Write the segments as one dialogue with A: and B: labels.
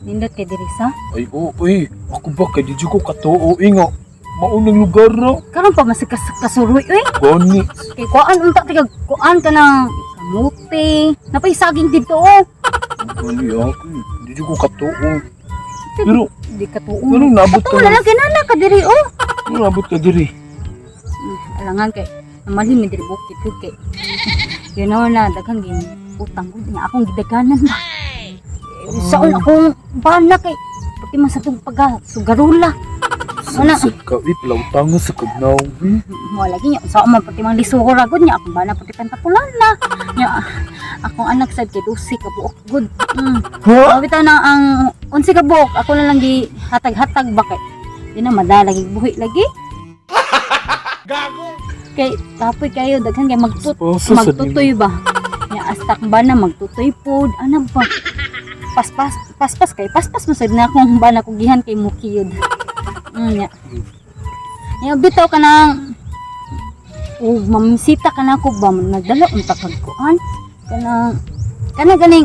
A: Nindot kay diri sa.
B: Ay, oo, eh. Ako ba, kay di ko katuo, eh nga. Maunang lugar ra.
A: Karon pa mas kasuroy oy.
B: Gani.
A: Kay kuan unta ti kag kuan ka ng kamote. Napay saging didto oh.
B: Gani ako, eh. Di ko katuo. Pero,
A: Di ka tuo.
B: anong nabot
A: Tuo
B: ka?
A: na lang kinana ka diri oh.
B: Anong nabot ka diri?
A: Alangan kay namalhin mi diri bukid gud kay. You know na daghang gin utang gud niya akong gidaganan ba. Eh, saon akong bana kay pati man sa tong pagka sugarula. Wala.
B: Sasad ka, eh. Palautangan sa kagnaw, eh.
A: Mo lagi niya sa man pati man lisura gud niya akong bana pati pantapulan na. Niya akong anak sad kay 12 ka buok gud.
B: Ha?
A: Oh, bitaw na ang 11 ka buok ako na lang gi hatag-hatag ba kay di na madala lagi buhi lagi. Gago. Kay kapoy kayo daghan kay magtut
B: Sponsor sa
A: magtutoy ba. Nya astak ba na magtutoy pod ana ba. Paspas paspas kay paspas mo sad na akong bana ko gihan kay mukiyod. Nya. Nya bitaw ka nang ug mamisita ka na ako ba nagdala unta kag kuan kanang kana ganing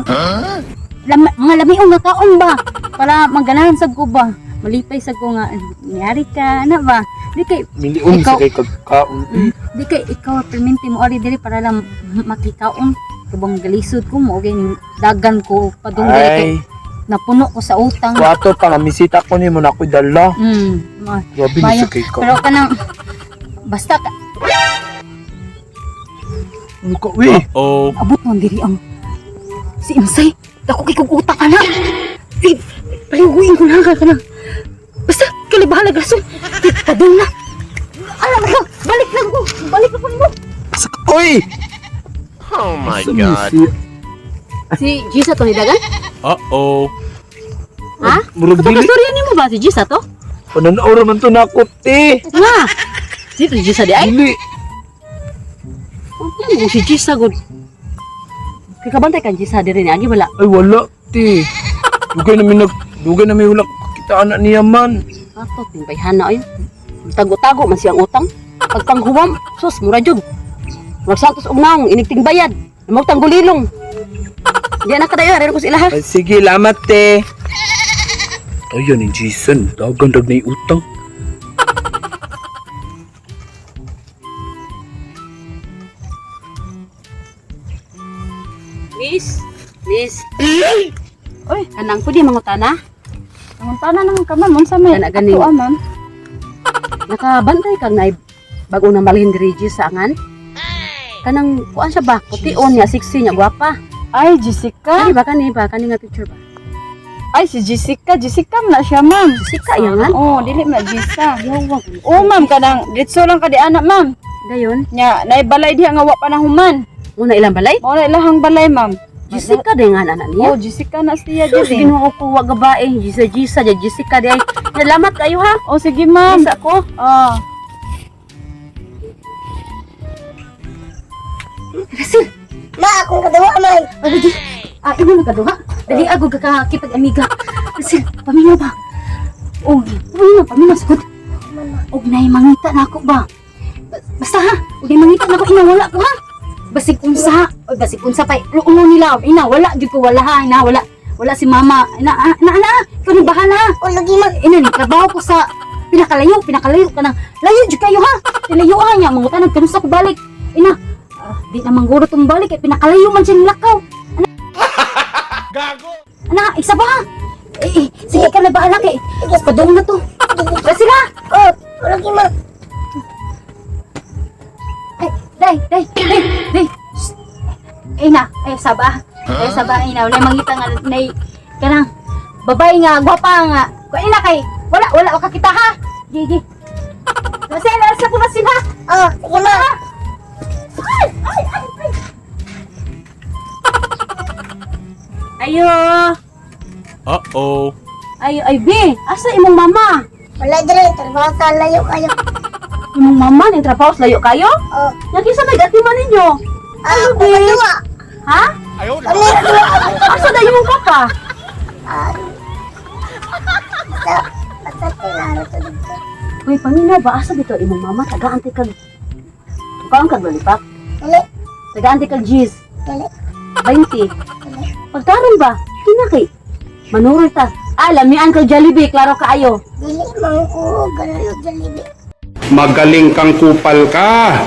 A: mga lamiong nga kaon ba para maganahan sad ko ba malipay sad ko nga niyari ka ana ba di kay
B: Milion sa
A: Ikaw-
B: kay kagkaon, eh.
A: di kay ikaw perminti mo ari diri para lang makikaon kabang galisod ko mo okay dagan ko padung diri kay
B: Ay,
A: napuno ko sa utang.
B: kwato pa nga misita ko nimo na ako'y dala. Grabe ni
A: Bayo.
B: sa kay ka.
A: Pero kanang basta ka,
B: Ano ka, eh?
C: Oh.
A: abot man diri ang si Imsay. Dako kay kog utang ana. Eh, paliguin ko na ka kanang. Basta kali bahala rason. Padung na. Ala ko, balik lang ko. Balik ako nimo.
B: Sa Oy!
C: Oh my
B: Sa
C: God.
B: misi.
A: Si Gisa to hidagan?
C: Uh-oh.
A: Ha?
B: Murag
A: Kato
B: dili.
A: kastorya nimo ba si Gisa to?
B: Pananaw ra man to nako, te.
A: Nga. Si to Gisa di ay.
B: Dili.
A: Ano si Gisa gud? Kay kabantay kan Gisa diri ni agi wala.
B: Ay wala, te. Dugay na mi nag dugay na mi wala kita anak niya man.
D: Ato, timbayhana oy. Tago-tago man siyang utang. Pagkanghuwam, sus, mura jud. Murag santos og naong, inigting bayad. Namog gulilong. Di na kadayo, arin ko sila ha.
B: Ay, sige, lamat, te. Ayan ni Jason, dagan dag na utang.
D: Miss, miss.
A: Oy.
D: Kanang pwede mangutana.
A: Nanguntana naman ka ma'am, unsa may
D: Kana ganing.
A: ato, ah, ma'am?
D: Nakabantay kang naay bago na malhin diri sa angan. Kanang kuan siya ba? Pution niya, sexy niya, gwapa.
E: Ay, Jessica.
D: Kani ba kani ba kani nga picture ba?
E: Ay, si Jessica. Jessica man na siya, ma'am.
D: Jessica iyangan.
E: Oh, dili man na Jessa.
D: Yawa.
E: Oh, ma'am, kanang ditso lang ka di anak, ma'am.
D: Dayon,
E: Nya, naibalay diha nga wa pa na human.
D: muna ilang balay?
E: Mao na ilahang balay, ma'am.
D: Jessica day nga anak niya.
E: Oh, Jessica na siya
D: Sus,
E: dili.
D: Ginoo ko wa gabae. Jisa Jisa, ja Jessica di ay. Salamat kayo ha.
E: Oh, sige, ma'am.
D: Isa ko.
E: Oh.
A: Rasil,
F: Ma, akong kaduha man.
A: Ay, di. Ah, imo na kaduha. Dali ako kakakipag amiga. Rasil, paminaw ba? Og, paminaw, paminaw sugod. Og nay mangita na ako ba? Basta ha, og nay mangita na ako ina wala ko ha. Basig unsa, oy basig unsa pa uno nila ina wala jud ko wala ha, ina wala. Wala si mama. Ina ah, ina ina, ikaw ni bahala.
F: O lagi ma.
A: Ina ni trabaho ko sa pinakalayo, pinakalayo ka na. Layo jud kayo ha. Tilayo ha niya mangutan nagkanusa ko balik. Ina, ah, di na mangguro tong balik kay pinakalayo man siya nilakaw. Gago. Ana, isa ba? Eh, eh, sige ka na bahala kay. Padung na to. Sila.
F: O, o lagi ma.
A: Ay, day, day, day, day. Shh. Ay na, ay saba. Ay saba ina, wala mangita nga nay kanang babae nga gwapa nga. Ko ina kay wala wala ka kita ha. Gigi. Nasel, asa ko na sila.
F: O, sige ma.
A: Ay, ay, ay, ay.
D: Ayo.
C: Uh-oh.
D: Ayo, ay be. Asa imong mama?
F: Wala dire, trabaho sa layo kayo.
D: Imong mama ning trabaho sa layo kayo?
F: O,
D: Nya kinsa may gatiman ninyo?
F: ah, akong kaduha.
D: Ha?
F: Kami duha.
D: Asa dayon imong papa?
F: Ah, basta, basta tinaro to dito.
D: Uy, paminaw ba asa dito imong mama? Tagaan ti kag Kaon kag lollipop?
F: Dili,
D: Tagaan ti kag cheese.
F: dili,
D: 20.
F: dili.
D: Pagkaron ba? Kina kay manuroy ta. Ah, lamian kay Jollibee, klaro kaayo.
F: Dili man ko ganun og Jollibee.
G: Magaling kang kupal ka.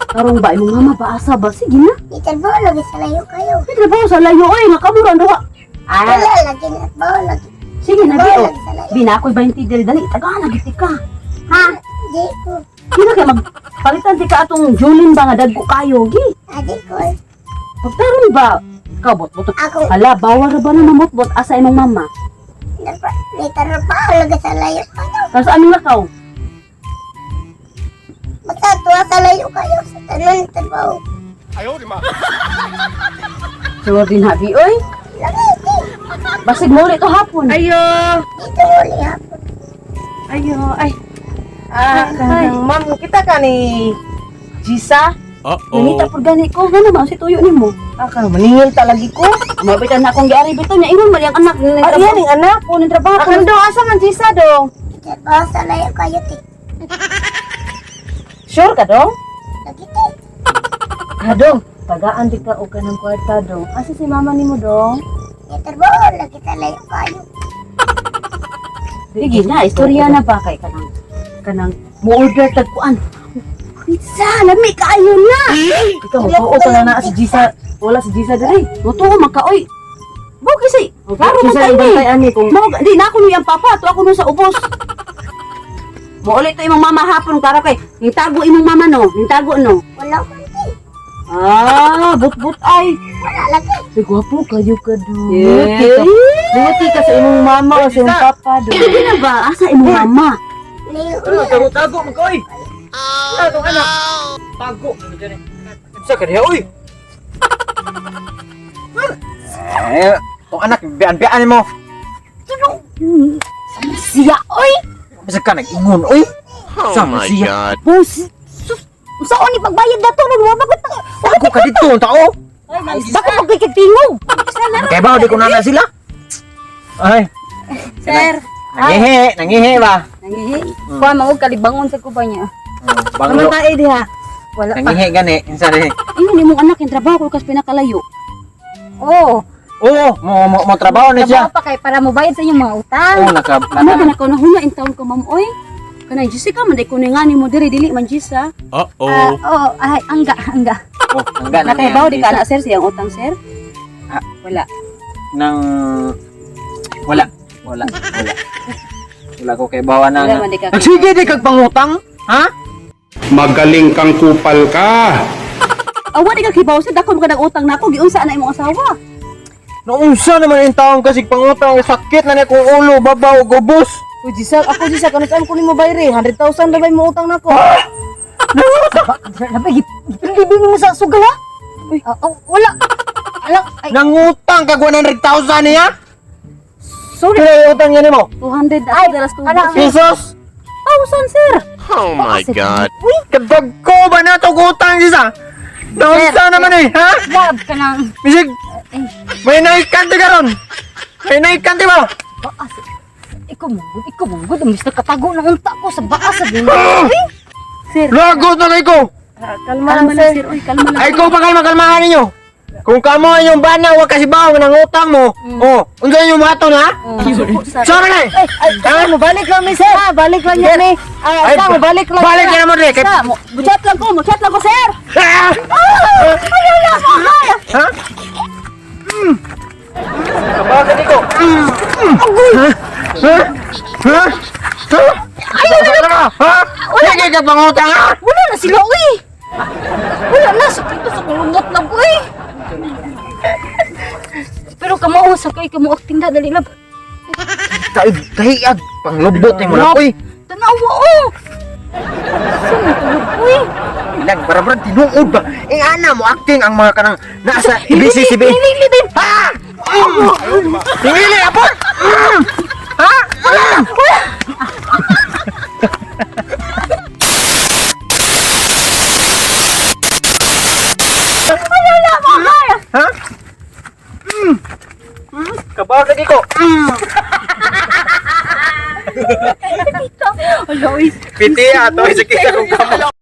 D: Karong ba imong mama ba asa ba? Sige na.
F: Ni trabaho lagi sa layo kayo.
D: May trabaho sa layo oy, nga ang duha. Ah,
F: Wala lagi na trabaho lagi.
D: sige na bi.
F: Trabaho
D: Oh.
F: lagi sa layo.
D: Bi na ako'y 20 diri dali, tagaan na gid ka. Ha?
F: Di ko.
D: Di na kay mag palitan di ka atong Julin ba nga dagko kayo gi.
F: Adi ko.
D: Pagtarong ba? Ikaw bot-bot.
F: Ako
D: Hala, bawal ra ba na mamutbot asa imong mama?
F: ni trabaho lagi sa layo kayo.
D: Tapos anong lakaw?
F: Basta tuwa sa layo kayo sa tanan trabaho.
D: So, binabi, oy.
F: Lagi di.
D: Basig mo ulit to hapon.
E: Ayo.
F: Dito uli hapon.
E: Ayo, ay. Ah, kanang ma'am, kita ka ni Gisa.
D: Nangita
C: Uh-oh.
D: po gani ko, nga naman si tuyo nimo.
E: Ah, kanang maningil talagi ko.
D: Mabitan na akong giari bitaw niya ingon man yang anak ning
E: Ah, iyan ning anak.
D: ko ning trabaho.
E: Ah, kanang dong, asa man Gisa dong?
F: Ni trabaho sa layo kayo ti.
E: Sure ka dong?
F: Lagi ti.
E: Ah, dong, tagaan di ka og kanang kwarta dong. Asa si mama nimo dong?
F: Ni trabaho lagi sa layo kayo.
D: Sige na, istorya na ba kay kanang kanang mo order tag kuan. Pizza, lami kaayo na.
E: Ikaw, matuo ka na na si Gisa. Wala si Gisa diri.
D: Motuo man ka oy. Mo kasi, klaro man
E: Gisa
D: tayo
E: ang
D: ni.
E: bantay ani kung
D: Mo di na ako niyang papa, to ako nun sa ubos. Mo ulit to imong mama hapon klaro kay nitago imong mama no, nitago no.
F: Wala man ti.
D: Ah, but-but ay.
F: Wala lagi.
E: Si gwapo kayo ka dong.
D: Yeah.
E: Luti ka sa imong mama o sa imong papa dong.
D: Hindi na ba? Asa imong mama?
F: Ni uli.
B: Tago-tago mo ka, oy! Tago, anak! Tago! Sa kaniya, oy! Eh, tong anak, bian-bian mo.
A: Siya oy.
B: Bisa ka nag-ingon, oy!
C: Oh
B: Sama
C: my
B: siya.
C: God.
A: Bus. Sus. Unsaon ni pagbayad dato nung mabagot ta.
B: Tago ka dito, ang tao!
A: Dako magkikigtingog.
B: Kaya ba, di ko nana sila? Ay,
A: Sir.
B: nangihi, nangihi ba?
A: Nangihi. Kuha mo og kalibangon sa kuba niya.
B: Banglo,
E: Naman tayo diha. Wala pa.
B: nangihi gani, insa rin.
D: Ingon imong anak yung trabaho ko kas pinakalayo.
A: Oo.
B: Oo, mo trabaho na siya.
A: Trabaho pa kay para mobayad sa inyong mga utang.
B: Oo, naka,
D: Amo
B: naka,
D: ka na nahuna in town ko ma'am oy. Kanang Jessica man day ko nga nimo diri dili man Jessa.
A: Ah,
C: Uh-oh.
A: oo, ay angga, angga.
B: oh, hangga na
D: Nakaibaw di ka na sir siyang utang sir.
B: Ah.
D: Wala.
B: Nang, wala, wala, wala. Wala ko kay bawa na.
D: Wala man di ka.
B: Sige, di kag pangutang, ha?
G: Magaling kang kupal ka.
D: Awa di ka kibaw sir dako man ka nag utang nako giunsa na imong asawa.
B: Naunsa naman yung taong kasi pangutang, sakit na niya kung ulo, babaw, gubos.
E: Uy, Gisa, ako Gisa, kano saan ko nimo bayre? 100,000 na ba mo utang nako?
A: Grabe, gipilibin mo sa sugal ha? Uy, oh, wala. Alam, ay,
B: Nangutang kag 100,000 niya?
D: Sorry.
B: Pila yung utang niya nimo?
D: 200 ay dalas 200
B: Pesos?
D: thousand sir.
C: Oh my God.
B: Kadag ko ba na itong utang siya? Naunsa naman eh, ha?
A: love ka lang.
B: Bisig, may naikan ti karon. May naikan ti ba?
A: Baas. Ikaw mo, ikaw mo, gud, Mr. Katago na unta ko sa baas sa din.
D: Sir,
B: Lagot na kay ko.
E: Ah, kalma lang
D: kalma lang
E: sir.
D: sir oy, kalma lang.
B: Ay ko pa kalma kalmahan ninyo. Kung kamo ang inyong bana, huwag kasi bawo ng utang mo. Oh, unsa inyong buhaton ha?
D: Suko sa.
B: Sorry na eh.
E: Ay, ay, mo balik lang mi sir. Ah, balik lang yan eh. Ah,
B: Ay,
E: sa, mo balik lang.
B: Balik na mo dire kay.
D: Sa, mo, chat lang ko, mo chat lang ko sir.
B: Ah! Ha? Kabagan ko. Ha? Ha? Ha? Ayaw na! Ha? Sige ka pangutang ha?
A: Wala na sila, uy. Wala na, sa kito sa kulungot lang, uy. Pero kamao sa kay kamo acting na dali lab.
B: Taig, tahiag. Panglubot ni mo lang, uy.
A: Tanawa oh. Sino tulog, uy?
B: Ilang, para tinuod ba? Eh, ana mo acting ang mga kanang nasa BCCB.
A: Hili din.
B: Ha? Hili, apon! Ha? Ha? Kabagag ko.
A: Ala, uy.
B: Piti ato, isa kita kong kamo.